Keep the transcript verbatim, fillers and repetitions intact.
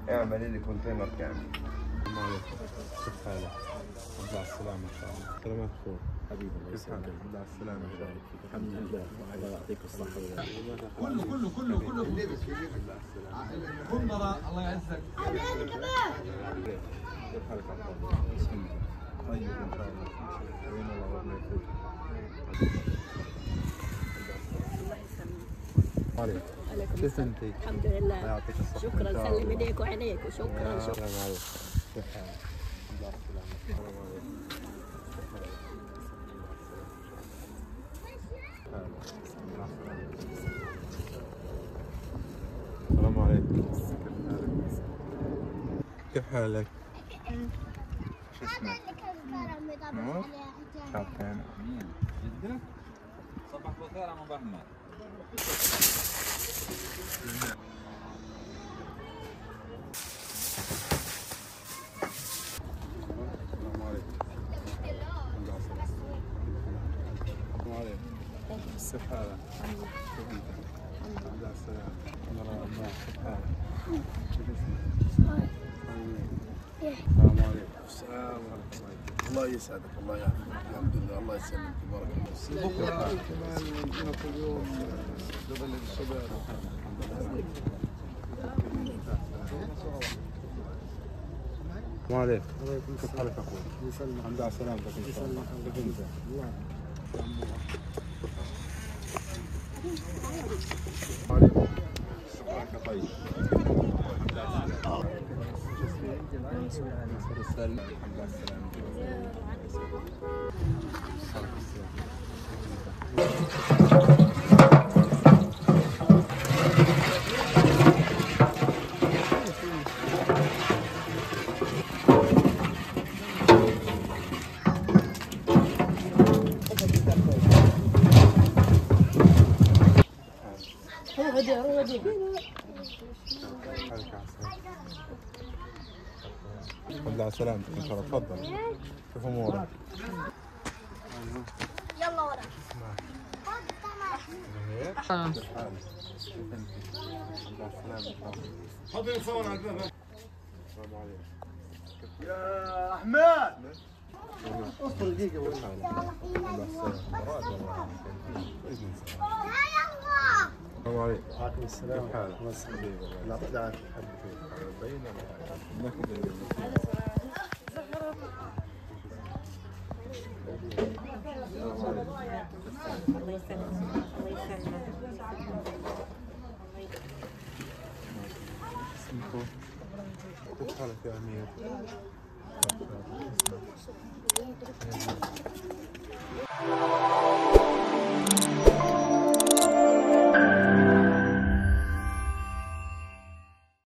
اعمل لي كونتينر كامل. السلام عليكم. كيف حالك؟ الحمد لله على السلامة إن شاء الله. سلامات أخوي. حبيبي، الله يسلمك. الحمد لله على السلامة. الحمد لله. الله يعطيك الصحة. كله، كله، كله، كله. كمبرة، الله يعزك. كيف حالك عبد الله؟ طيب إن شاء الله. وين الله ربنا يكون. الله يسلمك. عليك. عليكم السلام. كيف انتي؟ الحمد لله. الله يعطيك الصحة. شكرا، إن شاء الله. سلم ايديك وعينيك، وشكرا، شكرا. السلام عليكم. كيف حالك؟ الحمد لله على السلامة. السلام عليكم. كيف حالك؟ السلام عليكم. كيف حالك؟ شو اسمك؟ نور؟ شاطرين. جدك؟ صباح الخير، أنا بحمد. السلام عليكم. السلام عليكم. كيف حالك؟ الحمد لله. السلام. السلام عليكم. السلام ورحمة الله. الله يسعدك، الله يعافيك. الحمد لله، الله يسلمك، بارك الله فيك. بكرة احتمال ناكل يوم قبل الصبح. السلام عليكم. وعليكم. كيف حالك أخوي؟ يسلمك. الحمد لله على سلامتك إن شاء الله. يسلمك. كيف أنت؟ الله. الحمد لله على سلامتك إن شاء الله، تفضل. شوف أمورك. يلا ورا. تفضل نصور على الباب. السلام عليكم. يا أحمد. اصبر دقيقة. السلام عليكم. وعليكم السلام. كيف حالك؟ الله يسلمك. لا، لا. الله يسلمك. الله يسلمك. الله يسلمك. كيف حالك يا أمير؟